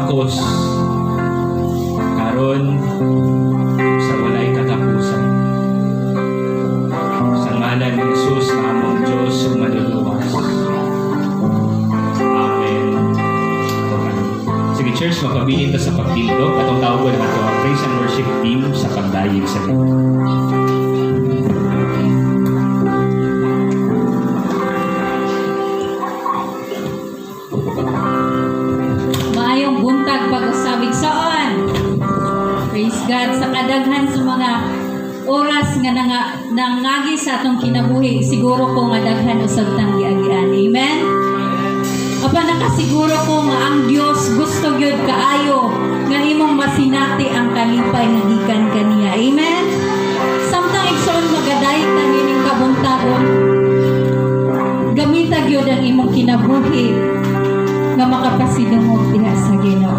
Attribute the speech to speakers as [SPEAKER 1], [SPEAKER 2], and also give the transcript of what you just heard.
[SPEAKER 1] Bangkos karon sa walay katapusan. Sa ngalan ni Jesus nga among Diyos ug manluluwas. Amen. Amen. Sige, church, magpabilin ta sa pagtindog. Atong tawagon ang ato ang praise and worship team sa pagdayeg sa Ginoo.
[SPEAKER 2] Maayong buntag pag-usab, igsoon. Praise God sa kadaghan sa mga oras nga nangagi sa atong kinabuhi, siguro ko nga daghan usab tang giagian. Amen. Apan nakasiguro ko nga ang Dios gusto gyud kaayo nga imong masinati ang kalipay nga gikan kaniya. Amen. Samtang, igsoon, magadayeg ta nining kabuntagon, gamita gyud ang imong kinabuhi nga makapasidungog diha sa Ginoo.